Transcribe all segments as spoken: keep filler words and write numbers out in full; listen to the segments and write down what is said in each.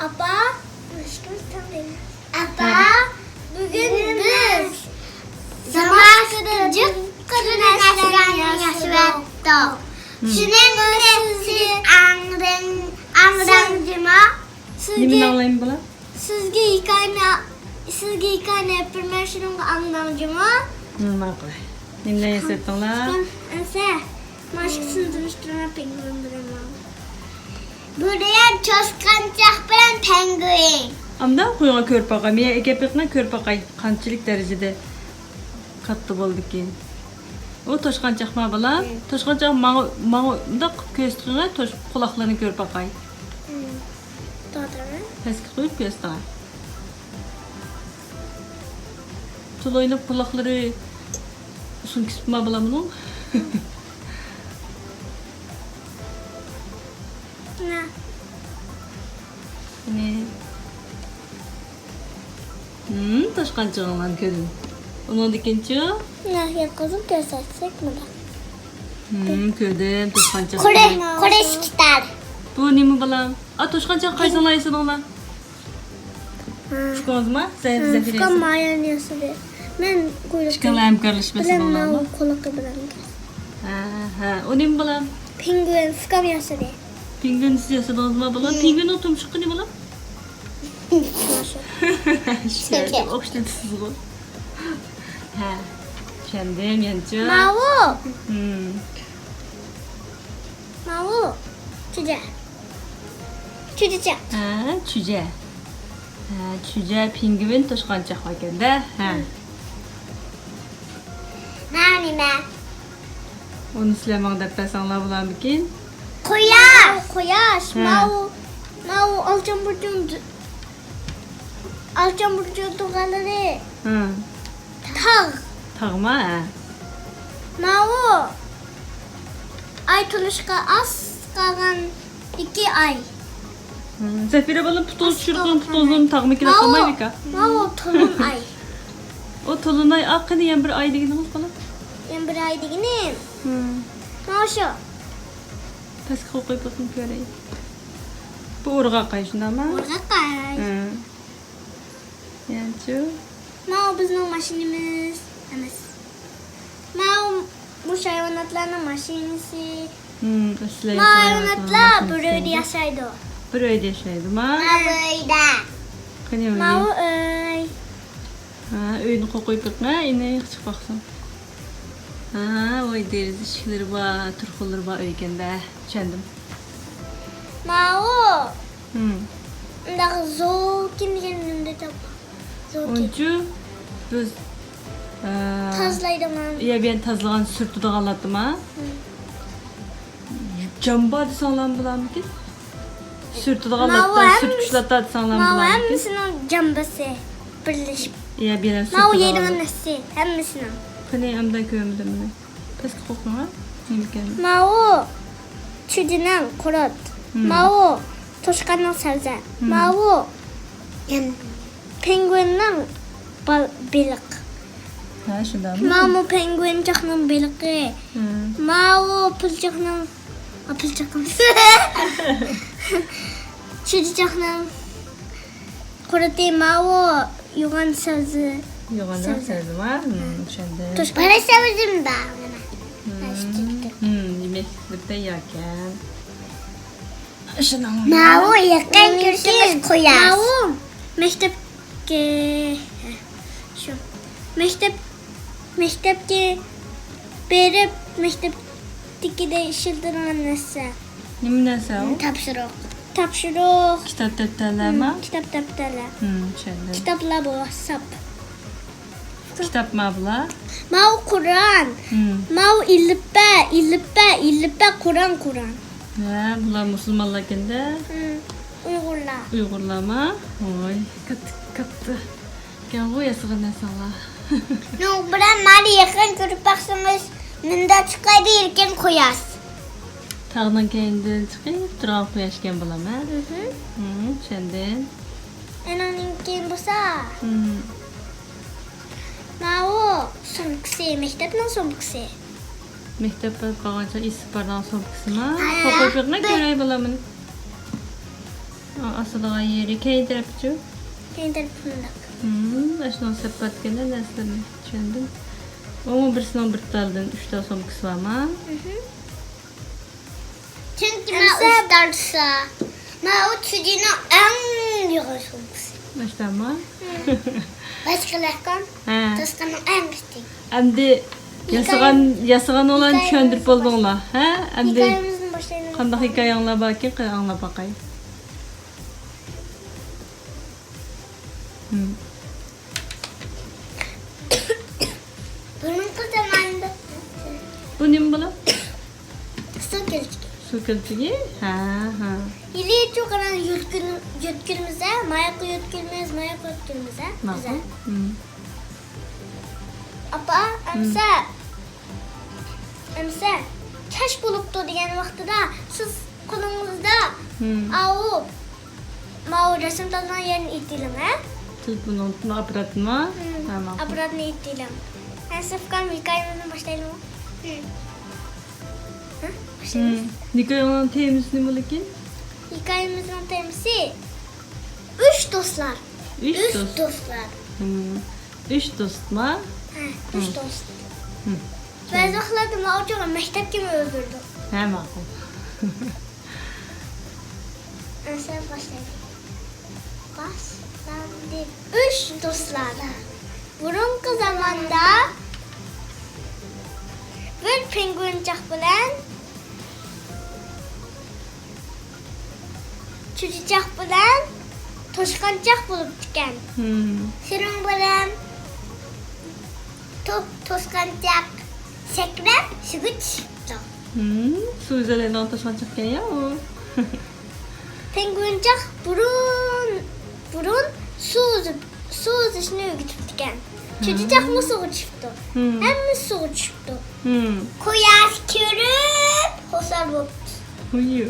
ئاپا، ئاپا، بۈگۈن بىز زامانىمىزدا جىق قىلىپ نەرسىلەرنى ياسىۋەتتۇق. شۇنىڭ بىلەن سىز ئاڭدىڭ، ئاڭدىڭ جۇما؟ نېمىنى ئاڭلايمەن بالا؟ سىزگە ھېكايىنى، سىزگە ھېكايىنى ئېلىپ بېرىمەن، شۇنىڭغا ئاڭدىڭ جۇما؟ ماقۇل. نېمىلەر ياساپتىڭلار؟ ئەسە، ماشىنىسىنى تونۇشتۇرۇڭ، پېڭگۇين بىلەن ماڭا. بۇ دېگەن توشقانچاق بىلەن پېڭگۇين. ئانداق قويۇڭا كۆرۈپ باقاي، مېنى ئەكەپ بېقىڭا كۆرۈپ باقاي، قانچىلىك دەرىجىدە كاتتا بولدىكىن. ئۇ توشقانچاقما بالا؟ توشقانچاق ماڭا، ماڭا مۇنداق قىلىپ كۆرسىتىڭە، توش-، قۇلاقلىرىنى كۆرۈپ باقاي. توختاڭە. پەسكە قويۇپ كۆرسىتىڭە. تولا ئويناپ قۇلاقلىرى ئۇسۇن كېسىپما بالامنىڭ. نە. نە. ھىم، توشقانچىغىڭلارنى كۆردۈم. ئۇنىڭدىكىنچۇ؟ نە، ياتقۇزۇپ كۆرسەتسەك مۇنداق. ھىم، كۆردۈم، توشقانچىق. قۇرۇ، قۇرۇش كىتاب. بۇ نېمە بالام؟ ئا، توشقانچىق قايسىڭلار ياسىدىڭلار؟ ئۇكىڭىزمۇ؟ زەھىر، زەھىر ئۇكام ياسىدى. مايانى ياسىدى. مەن قۇيرۇقى ئىككىڭلار ھەمكارلىشىپ بىلەن ياسىدىڭلارمۇ؟ ماۋۇ قۇلىقى بىلەن. ھە، ھە. ئۇ نېمە بالام؟ پېڭگۇين، ئۇكام ياسىدى. پېڭگۇين سىز ياسىدىڭىزمۇ بالام؟ ھىم. پېڭگۇيننىڭ تۇمشۇقى نېمە بالام؟ شۇ. شۇ. ئوخشىتىپسىزغۇ. ھە. چۈشەندىم، يەنچۇ. ماۋۇ. ھىم. ماۋۇ. چۈجە. چۈجىچەك. ھە، چۈجە. ھە، چۈجە، پېڭگۇين، توشقانچاق باركەن-دە. ھە. ماۋۇ نېمە؟ ئۇنى سىلەر ماڭا دەپ بەرسەڭلار بولامدىكىن؟ قۇياش. قۇياش. ھە. ماۋۇ، ماۋۇ ئالچان بۇرجۇنىڭ دۇ-، ئالچان بۇرجۇنىڭ تۇغانلىرى. ھە. تاغ. تاغما، ھە. ماۋۇ ئاي تولۇشقا ئاز قالغان ئىككى ئاي. ھە، زەفىرە بالام پۇتىڭىزنى چۈشۈرۈپ قويۇڭ، پۇتىڭىزنى تاغما كېلىپ قالمايدىكا. ماۋۇ تولۇن ئاي. ئۇ تولۇن ئاي، ئا، قېنى يەنە بىر ئاي دېگىنىڭىز بالام؟ يەنە بىر ئاي دېگىنىم. ھە. ماۋۇ شۇ. پەسكە قويۇپ بېقىڭ كۆرەي. بۇ ئورغاق ئاي، شۇنداقمۇ؟ ئورغاق ئاي. ھە. يەنچۇ؟ ماۋۇ بىزنىڭ ماشىنىمىز ئەمەس. ماۋۇ مۇشۇ ھايۋاناتلارنىڭ ماشىنىسى. ھىم، ئەسلى ماۋۇ ھايۋاناتلار بىر ئۆيدە ياشايدۇ. بىر ئۆيدە ياشايدۇ، ما؟ ھە، بىر ئۆيدە. قېنى ئۆيدە؟ ماۋۇ ئۆي. ھە، ئۆينى قوقۇيۇپ بېقىڭ، ھە، ئېنىق چىقىپ باقسۇن. ھە، ۋاي، دېرىزە ئىشىكلىرى بار، تۇرخۇنلىرى بار ئۆيكەن-دە، چۈشەندىم. ماۋۇ. ھىم. مۇنداق زوكىن دېگەن نېمىدە تاپقان؟ زوكىن. ئۇنچۇ بىز، ئە، تازىلايدىغان. يە، بۇ يەرنى تازىلىغان، سۈرتىدىغانلاتتىما؟ ھىم. جامبا دېسەڭلارمۇ بولامدىكىن؟ سۈرتىدىغانلاتتا، سۈرتكۈچلاتتا دېسەڭلارمۇ بولامدىكىن؟ ماۋۇ ھەممىسىنىڭ جامبىسى بىرلىشىپ. يە، بۇ يەرنى سۈرتىدىغانلار. ماۋۇ يەيدىغان نەرسىسى ھەممىسىنىڭ. قېنى، ئەمدى كۆرمىدىم مەن. پەسكە قوقۇڭا. نېمىكەن؟ ماۋۇ چۈجىنىڭ قۇرت. ھىم. ماۋۇ توشقاننىڭ سەۋزە. ھىم. ماۋۇ پېڭگۇيننىڭ بال-، بېلىق. ھە، شۇنداقمۇ؟ ماۋۇ پېڭگۇينچاقنىڭ بېلىقى. ھىم. ماۋۇ پىلچىقنىڭ، ئا، پىلچىق ئەمەس. چۈجىچاقنىڭ قۇرۇتى ماۋۇ يوغان سەۋزە. يوغان سەۋزە. سەۋزە بار. ھىم، چۈشەندىم. توشقان سەۋزىمۇ بار مانا. ھىم. ھىم، يېمەكلىك بىر تەيياركەن. شۇنىڭ. ماۋۇ يېقىن كۆرسىڭىز قۇياش. ماۋۇ مەكتەپكە، شۇ، مەكتەپ، مەكتەپكە بېرىپ، مەكتەپتىكىدە ئىشلىتىدىغان نەرسە. نېمە نەرسە ئۇ؟ تاپشۇرۇق. تاپشۇرۇق. كىتاب دەپتەرلەرمۇ؟ ھىم، كىتاب دەپتەرلەر. ھىم، چۈشەندىم. كىتابلار بولسا. كىتابما بۇلار؟ ماۋۇ قۇرئان. ھىم. ماۋۇ ئېلىپبە، ئېلىپبە، ئېلىپبە، قۇرئان، قۇرئان. ھە، بۇلار مۇسۇلمانلاركەن-دە. ھىم، ئۇيغۇرلار. ئۇيغۇرلارما؟ ۋاي، كاتتا، كاتتا. كەڭغۇ ياسىغان نەرسەڭلار. نۇ، بىرەر مانا يېقىن كۆرۈپ باقسىڭىز، مۇندا چىقايدۇ يېرىكەن قۇياش. تاغنىڭ كەينىدىن چىقىپ تۇرغان قۇياشكەن بۇلام، ھە؟ ھىم. ھىم، چۈشەندىم. ئېنىڭدىن كېيىن بولسا، ھىم. ماۋۇ سومكىسى، مەكتەپنىڭ سومكىسى. مەكتەپ بېرىپ قالغانچە ئېسىپ بارىدىغان سومكىسىما؟ ھە. قوقۇپ بېقىڭە كۆرەي بالام. ئا-، ئاسىدىغان يېرى كەينى تەرىپىچۇ؟ كەينى تەرىپى مۇنداق. ھىم، ئاشۇنىڭ سەپپەتكەندە نەرسىلەرنى چۈشەندىم. ئۇمۇ بىرسىنىڭ بىر تالدىن ئۈچ تال سومكىسى بارما؟ مھم. چۈنكى مەن ئەمسە ئۇستازسا، مەن ئۇ چۈجىنىڭ ئەڭ يوغان سومكىسى. ئاشتاما؟ ھىم. باشقىلارغا ھە. توشقاننىڭ ئەڭ كىچىك. ئەمدى ھېكايە-، ياسىغان، ياسىغانلارنى ھېكايىمىزنى چۈشەندۈرۈپ بولدۇڭلار، ھە؟ ئەمدى ھېكايىمىزنى باشلايلى. قانداق ھېكايەڭلار باركىن، قېنى ئاڭلاپ باقاي. ھىم. بۇرۇنقى زاماندا. بۇ نېمە بالا؟ سۇ كۆلچىكى. سۇ كۆلچىكى؟ ھە، ھە. يىلى چوقۇران يۆتكىل-، يۆتكىلىمىز، ھە؟ ماياققا يۆتكىلىمىز، ماياققا يۆتكىلىمىز، ھە؟ ماقۇل. بىزە. ھىم. ئاپا، ھىم. ئەمسە، ئەمسە، كەچ بولۇپتۇ دېگەن ۋاقتىدا سىز قولىڭىزدا ھىم. ئاۋۇ ماۋۇ رەسىم تازىلاڭ يەرنى ئېتىۋېلىڭ، ھە؟ تېلېفوننىڭ ئاپپاراتىنىمۇ؟ ھىم، ھە، ماقۇل. ئاپپاراتنى ئېتىۋېلىڭ. ھە، سەفكان، ھېكايىمىزنى باشلايلىمۇ؟ ھىم. ھە، باشلايمىز. ھىم. ھېكايىڭنىڭ تېمىسى نېمە بولىدىكىن؟ ھېكايىمىزنىڭ تېمىسى ئۈچ دوستلار. ئۈچ ئۈچ دوست. دوستلار. ھىم. ئۈچ دوستما؟ ھە، ئۈچ ھىم. دوست. ھىم. بەزى ۋاقىتلاردا ماۋۇ چوغا مەكتەپكىمۇ ئۆلدۈردۇق. ھە، ماقۇل. ئەمسە باشلايلى. باشلاندى. ئۈچ دوستلار. بۇرۇنقى زاماندا بىر پېڭگۇئىنچاق بىلەن چۈجىچاق بىلەن توشقانچاق بولۇپتىكەن. ھىم. شۇنىڭ بىلەن تو-، توشقانچاق سەكرەپ سۇغا چۈشۈپتۇ. ھىم، سۇ ئۈزەلەيدىغان توشقانچاق ئىكەن يا ئۇ. پېڭگۇئىنچاق بۇرۇن، بۇرۇن سۇ ئۈزۈپ، سۇ ئۈزۈشنى ئۆگىتىپتىكەن. ھىم. چۈجىچاقمۇ سۇغا چۈشۈپتۇ. ھىم. ھەممىسى سۇغا چۈشۈپتۇ. ھىم. قۇياش كۆرۈپ خۇشال بوپتۇ. ھۇيۇ.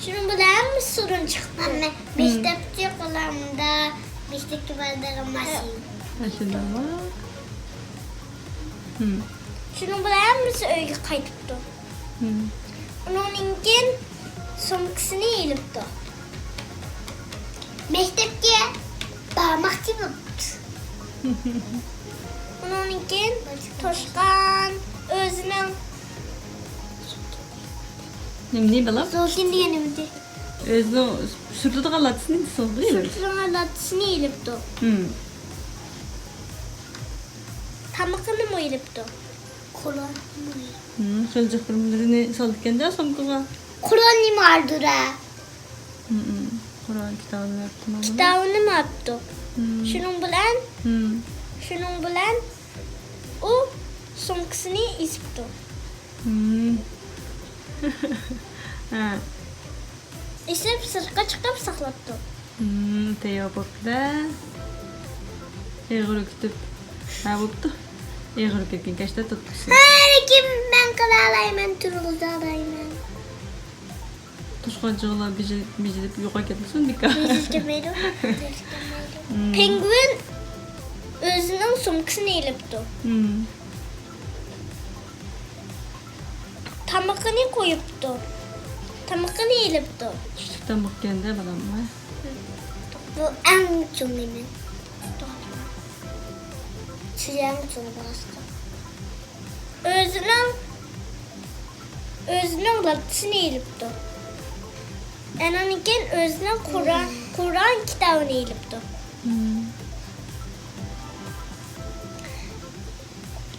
شۇنىڭ بىلەن ھەممىسى سۇدىن چىقىپتۇ. ھەممە ھىم. مەكتەپكە قالامدا، مەكتەپكە بارىدىغان ماشىنا. ماشىنىمۇ؟ ھىم. شۇنىڭ بىلەن ھەممىسى ئۆيگە قايتىپتۇ. ھىم. ئۇنىڭدىن كېيىن سومكىسىنى ئېلىپتۇ. مەكتەپكە بارماقچى بوپتۇ. ئۇنىڭدىن كېيىن توشقان ئۆزىنىڭ نېمىنى بالام؟ زوكىن دېگەن نېمىدى؟ ئۆزىنىڭ سۈرتىدىغان لاتىسىنى سومكىغا ئېلىپتۇ. سۈرتىدىغان لاتىسىنى ئېلىپتۇ. ھىم. تامىقىنىمۇ ئېلىپتۇ. قۇرئاننىمۇ ئېلىپتۇ. ھىم، خېلى جىق بىر نېمىلىرىنى سالىدىكەن-دە سومكىغا. قۇرئاننىمۇ ئاپتۇ-دە. ھىم، ھىم. قۇرئان كىتابىنى ئاپتۇ. كىتابىنىمۇ ئاپتۇ. ھىم. شۇنىڭ بىلەن، ھىم. شۇنىڭ بىلەن ئۇ سومكىسىنى ئېسىپتۇ. ھىم. ھە. ئېسىپ سىرتقا چىقىپ ساقلاپتۇ. ھىم، تەييار بوپتۇ-دە. ئېغىر كۈتۈپ. ھە، بوپتۇ. ئېغىر كەتكەن كەشتە تۇتقۇسى. ھە، لېكىن مەن قىلالايمەن، تۇرغۇزالايمەن. توشقانچىغىلا بېجىرىپ، بېجىرىپ يوقاپ كەتمىسۇن بىكار. بېجىرىپ كەتمەيدۇ. ھىم. پېڭگۇئىن ئۆزىنىڭ سومكىسىنى ئېلىپتۇ. ھىم. تامىقىنى قويۇپتۇ. تامىقىنى ئېلىپتۇ. چۈشلۈك تامىقكەن-دە، بالام. بۇ ئەڭ چوڭى مەن. سىز ئەڭ چوڭى بولاسىز. ئۆزىنىڭ، ئۆزىنىڭ لاتىسىنى ئېلىپتۇ. ئانىڭدىن كېيىن ئۆزىنىڭ قۇرئان، قۇرئان كىتابىنى ئېلىپتۇ. ھىم.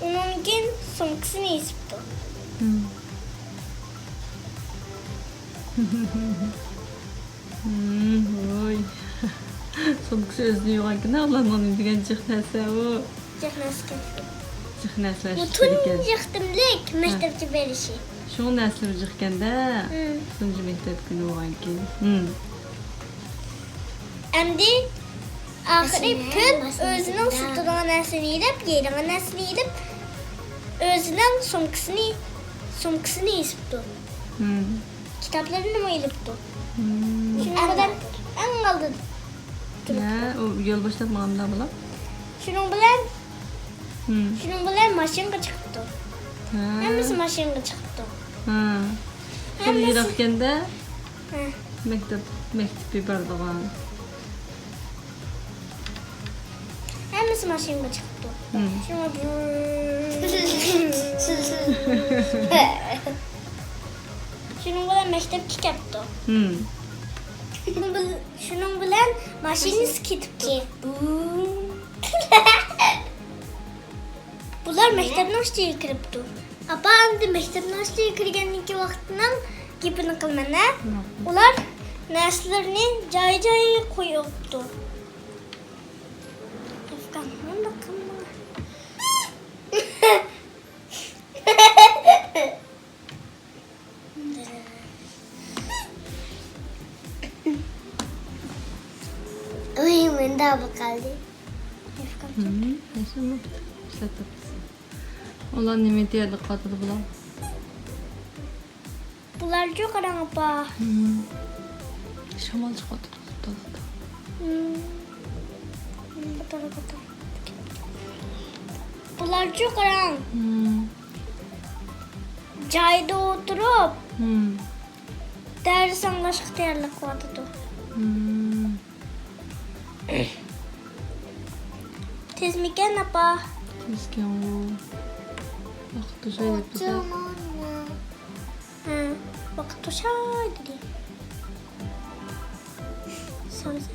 ئۇنىڭدىن كېيىن سومكىسىنى ئېسىپتۇ. ھىم. ھىم، ۋوي. سومكىسى ئۆزىنى يۇغانكىن، ئۇلارنىڭ نېمە دېگەن جىق نەرسە ئۇ. جىق نەرسىكەن. جىق نەرسىلەر بۇ ئىشلىتىدىكەن. تۇنجى قېتىملىق ھە. مەكتەپكە بېرىشى. شۇڭا نەرسىلىرى جىقكەندە، ھىم. تۇنجى مەكتەپكە بارغانكىن. ھىم. ئەمدى ئاخىرى ماشىنا، پىل ماشىنا ئۆزىنىڭ كېتىدۇ. سۈرتىدىغان نەرسىنى ئېلىپ، يەيدىغان نەرسىنى ئېلىپ، ئۆزىنىڭ سومكىسىنى، سومكىسىنى ئېسىپتۇ. ھىم. كىتابلىرىنىمۇ ئېلىپتۇ. ھىم. شۇنىڭ بىلەن ئەڭ ئالدىدا تۇرۇپتۇ. ھە، ئۇ يول باشلاپ ماڭغاندا بۇلار. شۇنىڭ بىلەن، ھىم. شۇنىڭ بىلەن ماشىنىغا چىقىپتۇ. ھە. ھەممىسى ماشىنىغا چىقىپتۇ. ھە. خېلى ھەممىسى يىراقكەندە. ھە. مەكتەپ، مەكتىپى بارىدىغان. ھەممىسى ماشىنىغا چىقىپتۇ. مم. شۇڭا شۇنىڭ بىلەن مەكتەپكە كەپتۇ. مم. شۇنىڭ بىل-، شۇنىڭ بىلەن ماشىنىسى كېتىپتۇ. بۇلار مەكتەپنىڭ ئىچىگە كىرىپتۇ. ئاپا، ئەمدى مەكتەپنىڭ ئىچىگە كىرگەندىكى ۋاقىتنىڭ گېپىنى قىلىمەن، ھە؟ مم. ئۇلار نەرسىلىرىنى جاي-جايىغا قويۇپتۇ. ئەفغان، مۇنداق قىلما. ئۇي، مۇنداق بولۇپ قالدى. ئەفغان. مم، ياشىما. ئىشلەپ تاپىسەن. ئۇلار نېمە دېيەرلىك قاتىدى بۇلار؟ بۇلارچۇ قاراڭ، ئاپا. مم. شامال چىقىۋاتىدۇ دالادا. مم. بۇلارچۇ قاراڭ. مم. جايدا ئولتۇرۇپ، مم، دەرس ئاڭلاشقا تەييارلىق قىلىۋاتىدۇ. مم. تېزمىكەن، ئاپا؟ تېزكەن ئۇ. ۋاقىت توشاي دەپ بىزە. ھە، ۋاقىت توشاي دېدى. سالسا.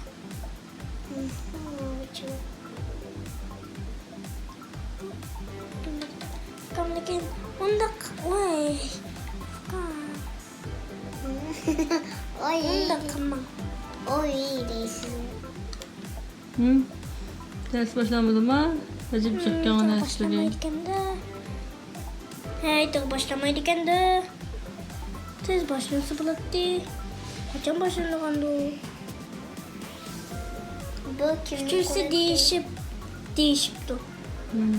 ئۇكامدىكى ئۇنداق، ۋاي، ئۇكام. ئۇنداق قىلماڭ. ئوي دەيسىز. ھىم؟ دەرس باشلانمىدىما؟ ئەجەب جىق كەڭ نەرسىلىرى. باشلانمايدىكەندە. ھەي، تېخى باشلانمايدىكەندە. تېز باشلانسا بولاتتى. قاچان باشلىنىدىغاندۇ؟ بۇ كىمنىڭ ئۈچىنچىسى قولىدىكى؟ دېيىشىپ، دېيىشىپتۇ. ھىم.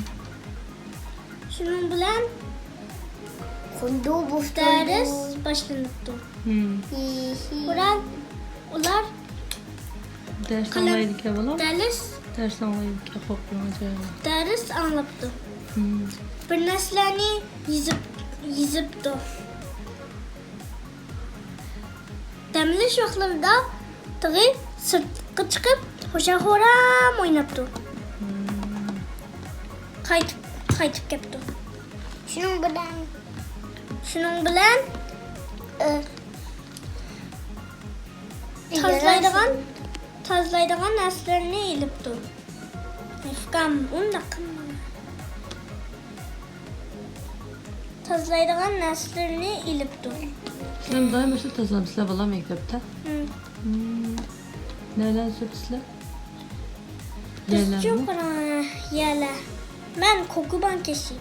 شۇنىڭ بىلەن دەرس باشلىنىپتۇ. ھىم. ئۇلار، ئۇلار دەرس ئاڭلايدىكەن بالام. دەرس، دەرس ئاڭلايدىكەن، قوپۇپ يۈرمەيدىكەن. دەرس ئاڭلاپتۇ. ھىم. بىر نەرسىلەرنى يېزىپ، يېزىپتۇ. دەم ئېلىش ۋاقىتلىرىدا تېخى سىرتقا چىقىپ، خۇشال-خۇرام ئويناپتۇ. ھىم. قايتىپ، قايتىپ كەپتۇ. شۇنىڭ بىلەن، شۇنىڭ بىلەن، ئى، تازىلايدىغان، تازىلايدىغان نەرسىلەرنى ئېلىپتۇ. ئۇكام، ئۇنداق قىلماڭ. تازىلايدىغان نەرسىلىرىنى ئېلىپتۇ. سىلەر دائىم مۇشۇ تازىلامسىلەر بالام مەكتەپتە؟ ھىم. ھىم. نەلەرنى سۈرتىسىلەر؟ يەرلەرمۇ؟ يەرلەر. مەن كوكۇبان كېشى.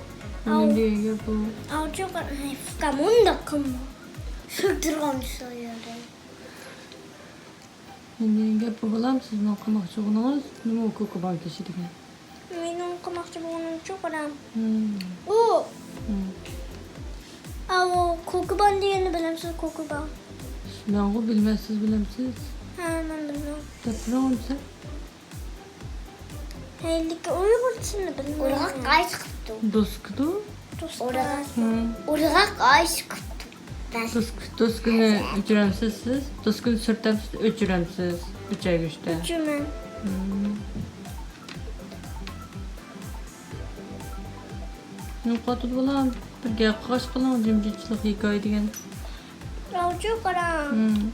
نېمە دېگەن گەپ بۇ؟ ئاۋۇ چوقۇ، ئۇكام، ئۇنداق قىلما. سۈرتىدىغان ئىشلار يەردە. نېمە دېگەن گەپ بۇ بالام، سىزنىڭ قىلماقچى بولغىنىڭىز نېمە ئۇ كوكۇبان كېشى دېگەن؟ مېنىڭ قىلماقچى بولغىنىمچۇ قاراڭ. ھىم. ئۇ. ھىم. ئاۋۇ كوكۇبان دېگەننى بىلەمسىز، كوكۇبان؟ مەنغۇ بىلمەس، سىز بىلەمسىز؟ ھە، مەن بىلمەم. دەپ بېرىڭ ئۇنسا. ھەي، لېكىن ئۇيغۇرچىسىنى بىلمەيمەن. ئۇرغاق قايسى قىپتۇ؟ دوسكىدۇ. دوسكا. ھىم. ئۇرغاق قايسى قىپتۇ؟ دوسك-، دوسكىنى ئۆچۈرەمسىز سىز؟ دوسكىنى سۈرتەمسىز، ئۆچۈرەمسىز؟ ئۆچەرگۈچتە. ئۆچۈرىمەن. ھىم. نېمە قىلىۋاتىدۇ بالام؟ بىر گەپ قىلغاچ قىلىڭ، جىمجىتچىلىق ھېكايە دېگەن. ئاۋۇچۇ قاراڭ. ھىم.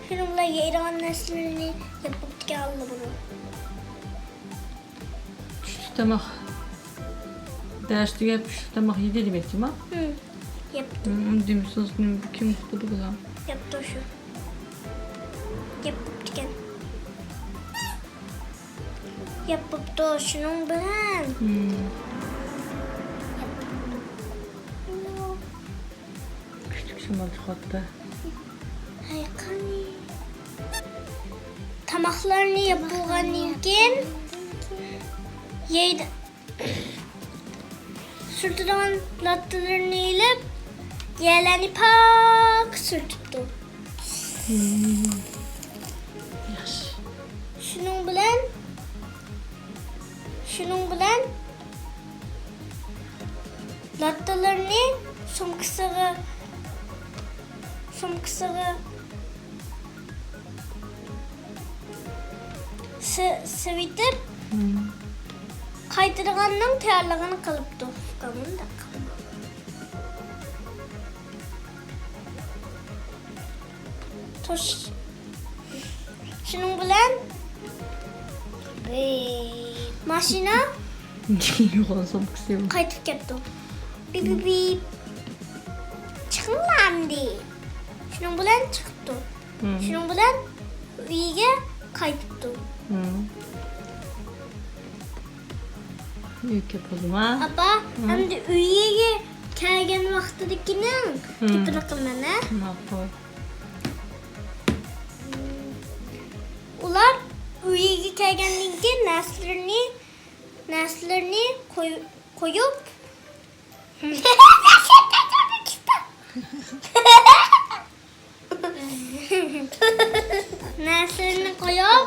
شۇنىڭ بىلەن يەيدىغان نەرسىلىرىنى يەپ بوپتىكەن ئاللىبۇرۇن. چۈشلۈك تاماق. دەرس تۈگەپ چۈشلۈك تاماق يېدى دېمەكچىما؟ ھىم. يەپتۇ. ھىم، ئۇنى دېمىسىڭىز، نېمە، كىم ئۇقىدۇ بۇلار؟ يەپتۇ شۇ. يەپ بوپتىكەن. يەپ بوپتۇ، شۇنىڭ بىلەن. ھىم. كۈچلۈك شامال چىقىۋاتىدۇ. ھەي، قېنى. تاماقلارنى يەپ بولغاندىن كېيىن، يەيدۇ. سۈرتىدىغان لاتتىلىرىنى ئېلىپ، يەرلەرنى پاك سۈرتۈپتۇ. ھىم. ياخشى. شۇنىڭ بىلەن، شۇنىڭ بىلەن لاتتىلىرىنى سومكىسىغا، سومكىسىغا سى-، سىۋىتىپ، مم. قايتىدىغاننىڭ تەييارلىقىنى قىلىپتۇ. ئۇكام، مۇنداق قىلما. توش. شۇنىڭ بىلەن ماشىنا يوغان سومكىسى قايتىپ كەپتۇ. بىپ، بىپ، بىپ. چىقىڭلار ئەمدى. شۇنىڭ بىلەن چىقىپتۇ. مم. شۇنىڭ بىلەن ئۆيىگە قايتىپتۇ. مم. ئۆيگە بولما. ئاپا، مم. ئەمدى ئۆيىگە كەلگەن ۋاقتىدىكىنىڭ مم. گېپىنى قىلىمەن، ھە؟ ماقۇل. ئۇلار ئۆيىگە كەلگەندىن كېيىن نەرسىلىرىنى، نەرسىلىرىنى قوي-، قويۇپ، نەرسىلىرىنى قويۇپ.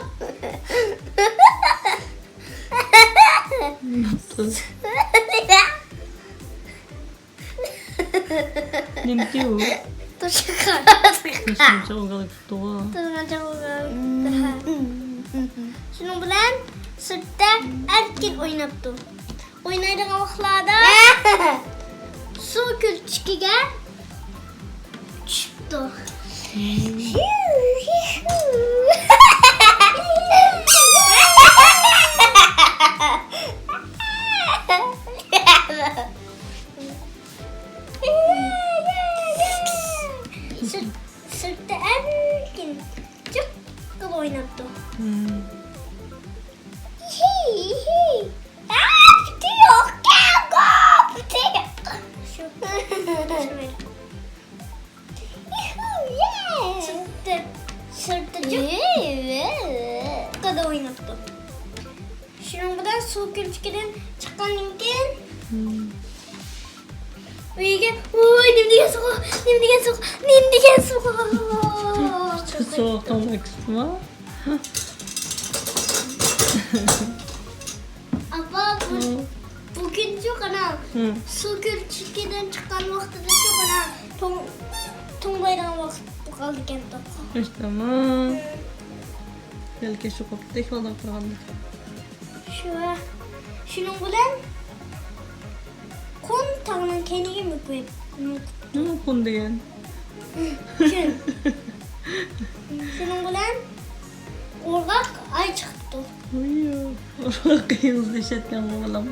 نېمىكى ئۇ؟ توشقانچە ئوغۇل كېتىپتىغۇ. توشقانچە ئوغۇل كېتىپتىغۇ. شۇنىڭ بىلەن سىرتتا ئەركىن ئويناپتۇ. ئوينايدىغان ۋاقىتلاردا سۇ كۆلچىكىگە چۈشۈپتۇ. سىرت-، سىرتتا ئەركىن جىق قىلىپ ئويناپتۇ. مم. ھىي، ھىي. ئا، پۇتى يوقكەن، پۇتى. شۇ. سىرتتا، سىرتتا جىق قىلىپ ئويناپتۇ. شۇنىڭ بىلەن سۇ كۆلچىكىدىن چىققاندىن كېيىن، مم. ئۆيگە، ۋوي، نېمە دېگەن سوغۇق، نېمە دېگەن سوغۇق، نېمە دېگەن سوغۇق. سوغۇق تاماكىسىما؟ ئاپا، بۇ، مم. بۈگۈنچۇ قانا، مم. سۇ كۆلچىكىدىن چىققان ۋاقتىدىچۇ قانا، توڭ-، توڭلايدىغان ۋاقىت بولۇپ قالدىكەن توق. ئىشتىمۇ. مم. يەلكە شۇ قوپتەك بالدىن قارىغاندا. شۇ. شۇنىڭ بىلەن قۇن تاغنىڭ كەينىگە مۆكۈپ، مۆكۈپ. نېمە قۇن دېگەن؟ كۈن. شۇنىڭ بىلەن قورغاق ئاي چىقىپتۇ. ۋىيو. قورغاق ئاينى ئىزدەشەتكەنغۇ بالام.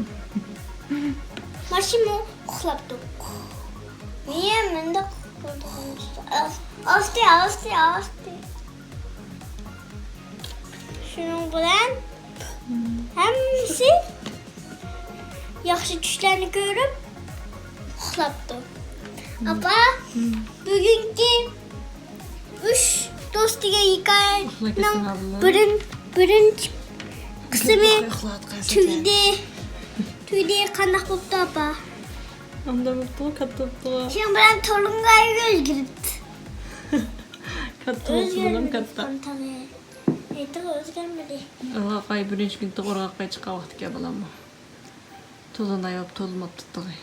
ماشىنىمۇ ئۇخلاپتۇ. نېمە مۇنداق؟ ئاستى، ئاستى، ئاستى. شۇنىڭ بىلەن ھەممىسى ياخشى چۈشلەرنى كۆرۈپ ئۇخلاپتۇ. ئاپا، بۈگۈنكى ئۈچ دوست دېگەن ھېكايىنىڭ بىرىن-، بىرىنچى قىسمى تۈگىدى. تۈگىدى. قانداق بوپتۇ، ئاپا؟ ئانداق بوپتۇغۇ، كاتتا بوپتۇغۇ. شۇنىڭ بىلەن تورۇڭغا ئۆزگىرىپتۇ. كاتتا بولسا بولام، كاتتا. ئۆزگەرمىدى. ئېيتىغ ئۆزگەرمىدى. ئورغاق ئاي بىرىنچى كۈنى ئورغاق ئاي چىققان ۋاقتىكەن بالام. توزان ئاي بولۇپ توزۇلماپتۇ تېخى.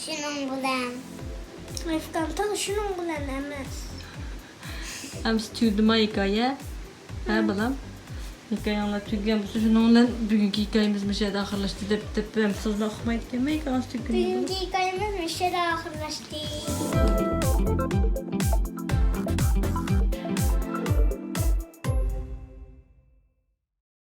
شۇنىڭ بىلەن. ئايفكان تېخى شۇنىڭ بىلەن ئەمەس. ئەمسە تۈگىدىما ھېكايە؟ ھە، بالام؟ ھېكايەڭلار تۈگىگەن بولسا، شۇنىڭ بىلەن بۈگۈنكى ھېكايىمىز مۇشۇ يەردە ئاخىرلاشتى دەپ، دەپ، ئەمسە سىزلار ئۇقمايدىكەنمەن ھېكايىڭىز تۈگىگەن. بۈگۈنكى ھېكايىمىز مۇشۇ يەردە ئاخىرلاشتى.